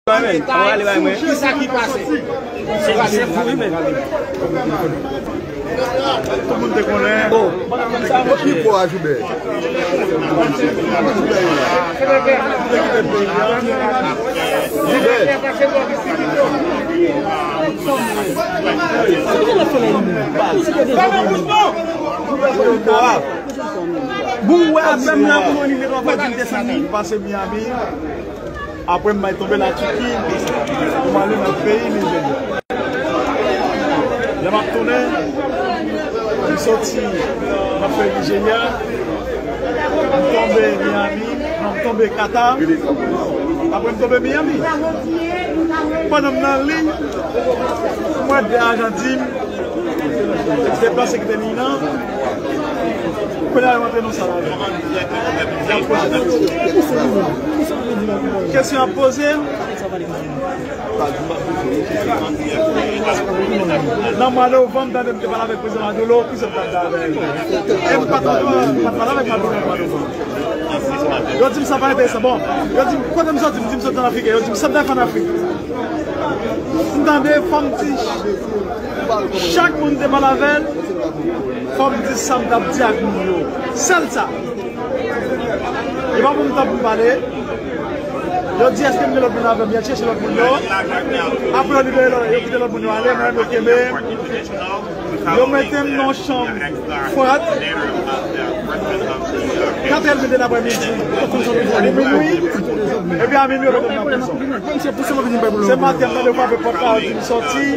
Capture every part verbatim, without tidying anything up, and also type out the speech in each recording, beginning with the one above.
Bay mwen, pa prale bay mwen. Kisa ki pase? Se, se pou wi men. Tout moun te konnen. Oh. Ki po a Joubert? Joubert. Bon, wè, apre m la, pou nimewo a, pou m desann. Pase Miami. Apre m bay tonbe Latiki, pou m ale nan peyi Nijerya. Lè m ap tounen, m soti, m ap fè Nijerya, m tonbe Miami, non, m tonbe Kata, apre m tonbe Miami. Pandan m nan liy, m wè de ajan di m, deplase kite liy nan. Kounye a yo rantre nan sal avè m. Y ap poze kesyon. Kesyon ap poze. Nan mwa novanm, tande m te pale avèk prezidan Maduro, kisa m t ap di avè l? E m pa t, m pa t pale avèk Maduro nan mwa novanm. Yo di m sa pa enteresan. Bon, yo di m, kote m soti, m di m soti an Afrik. Yo di m, sa m t ap fè an Afrik? M tande, fò m di, chak moun te pale avè l, fò m di sa m t ap di ak moun yo. Sèl sa. E pa pou m tan pou m pale. Yo di, èske m gen lòt moun avè m? Y al chèche lòt moun yo. Apre yo libere lòt, yo kite lòt moun yo ale, mwen menm yo kenbe m. Yo mete m nan yon chanm fwèt. Katrè èdmi de laprèmidi. Pou minwi. Epi a minwi, yo mete m nan prizon. Se maten, m tande yo frape pòt la, yo di m sòti.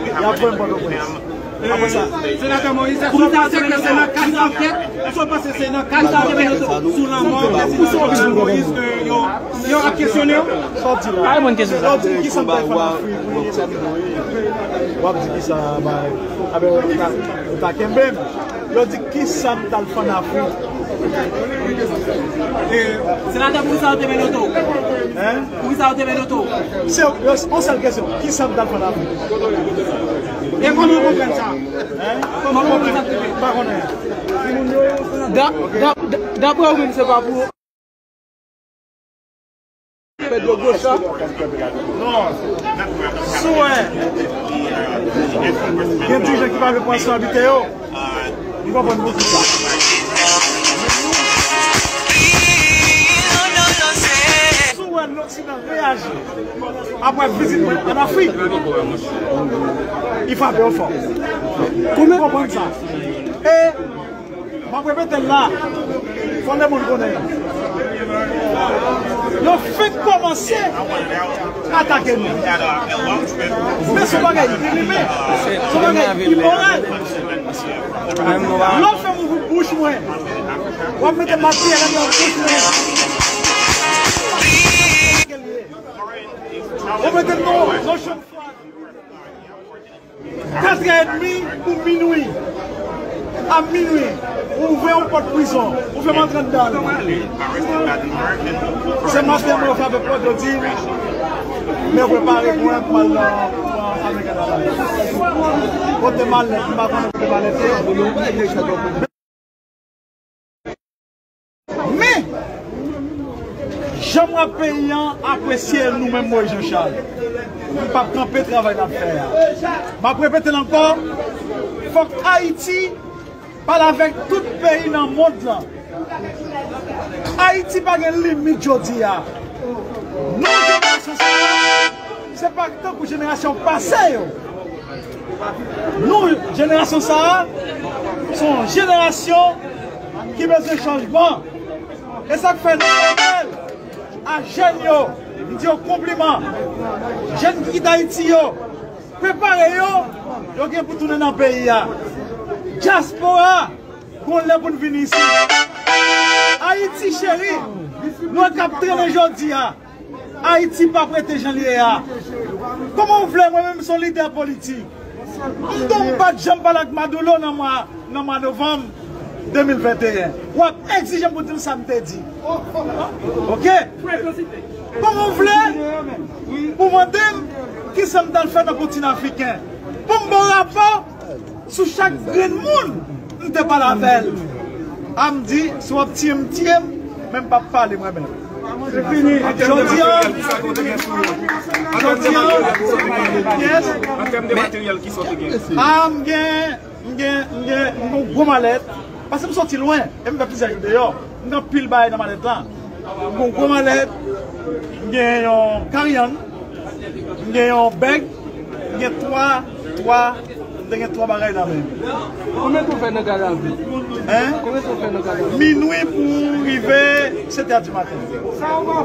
Y ap voye m Pòtoprens. Apre sa. Senatè Moïse, èske w panse ke se nan kad ankèt, èske w panse se nan kad ankèt sou lanmò prezidan Jovenel Moïse ke yo, yo ap kesyone w? Sa w di la? Ay, moun kesyon sa. Yo di m kisa m t al fè an Afrik, wi, sa m di, wi. W ap di kisa, bay. Aben, ou ta, ou ta kenbe m. Yo di kisa m t al fè an Afrik. E, senatè, poukisa yo te mennen w? Hein? Poukisa yo te mennen w? Se yon sèl kesyon. Kisa m t al fè an Afrik? E kòman w konprann sa? Hein? Kòman w konprann sa? Pa konnen. Da-, da-, da-, daprè ou menm, se pa pou pèd yo gwo sa? Non. Si w wè gen dirijan ki pa vle pran responsabilite yo, m konprann poukisa. Si w wè Loksidan reyaji apre vizit mwen an Afrik, li frape yo fò. Ou konprann sa? E m ap repete l la, fò lemonn konnen. Yo fenk kòmanse atake nou. Men se yon bagay imen, se yon bagay imoral. Lè w fè mouv bouch mwen, w ap mete matyè nan bouch mwen. Ou mete l nan, nan chanm fwad. Katrè èdmi pou minwi. A minwi, ou ouvè yon pòt prizon, ou fè m antre anndan l. Se maten mwen yo frape pòt, yo di m, men prepare pou mwen, pou m al nan, pou American Airlines. Kote malèt, m pa konnen kote malèt ye. Men, jan m wè peyi an apresye nou menm Moïse Jean Charles, m p ap kanpe travay n ap fè a. M ap repete l ankò, fòk Ayiti pale avèk tout peyi nan mond lan. Ayiti pa gen limit jodi a. Nou, jenerasyon sa a, se pa tankou jenerasyon pase yo. Nou, jenerasyon sa a, se yon jenerasyon ki bezwen chanjman. E sa k fè nou fè apèl a jèn yo, m di yo konpliman. Jèn ki kite Ayiti yo, prepare yo, yo gen pou tounen nan peyi a. Dyaspora, gon lè pou n vin isit. Ayiti cheri, nou k ap trennen jodi a. Ayiti p ap rete jan l ye a. Kòman w vle, mwen menm, se yon lidè politik. M tou m pa t janm pale ak Maduro nan mwa, nan mwa novanm de mil venteyen. W ap egzije m pou di m sa m te di. Oke? Kòman w vle pou mande m kisa m t al fè nan kontinan afriken? Pou m ba w rapò sou chak grenn moun m te pale avè l. A m di, si w ap tiye m, tiye m, men m p ap pale mwen menm. Jodi a, jodi a, yes. Ah, m gen, m gen, m gen, m gen yon gwo malèt. Paske m soti lwen, e m fè plizyè jou deyò. M gen anpil bagay nan malèt la. M gen yon gwo malèt, m gen yon karyann, m gen yon bèg, m gen twa, twa, m te gen twa bagay nan men m. Konbyen tan w fè nan garav? Hein? Konbyen tan w fè nan garav? Minwi pou rive sèt è di maten.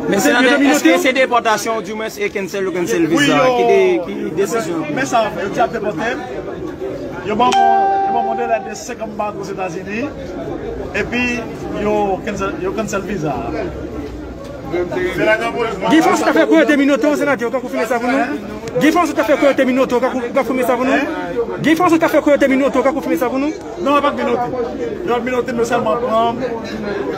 Men senatè, èske se depòtasyon ou di mwen e cancel yo cancel visa? Ki de, ki desizyon? Men sa, yo di ap depòte m. Yo ban mwen, yo ban mwen de lè de senkanm bak Ozetazini. Epi yo cancel, yo cancel visa. Guy François ta fè kwè yo te minote w, senatè, ou ka konfime sa pou nou? Guy François ta fè kwè yo te minote w, ou ka konfime sa pou nou? Guy François ta fè kwè yo te minote w, ou ka konfime sa pou nou? Non, yo pa t minote. Yo pa t minote, men yo sèlman pran m.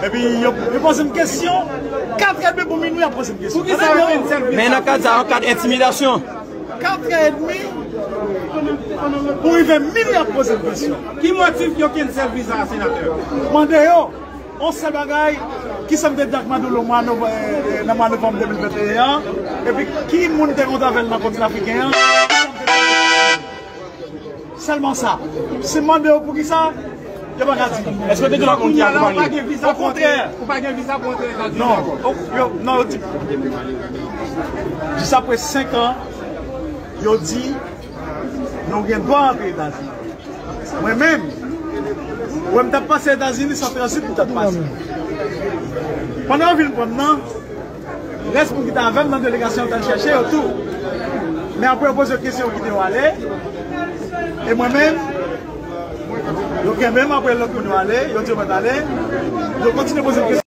Epi yo, yo poze m kesyon. Kat è dmi pou minwi, y ap poze m kesyon. Pou ki sa yo cancel visa? Men nan kad sa, an kad entimidasyon. Kat è dmi pou rive minwi, y ap poze m kesyon. Ki motif yo cancel visa a, senatè? Mande yo. On sèl bagay, ki sa m te di ak Maduro mwa nov-, eh, nan mwa novanm de mil venteyen an, epi ki moun te kontre avè l nan kontinan afriken an, sèlman sa. Si m mande yo poukisa, yo pa ka di. Èske te gen lòt moun ki akonpaye? Okontrè. Ou pa gen visa pou antre Etazini ankò? Non, yo, non, yo di, jis apre senk an, yo di, nou gen dwa antre Etazini. Mwen menm, wè m t ap pase Etazini, se tranzit m t ap pase. Pandan yo vin pran m nan, rès moun ki t avè m nan delegasyon an t al chèche yo tou. Men apre yo poze yo kesyon, yo kite yo ale. E mwen menm, yo kenbe m apre lòt moun yo ale, yo di yo mèt ale. Yo kontinye poze m kesyon.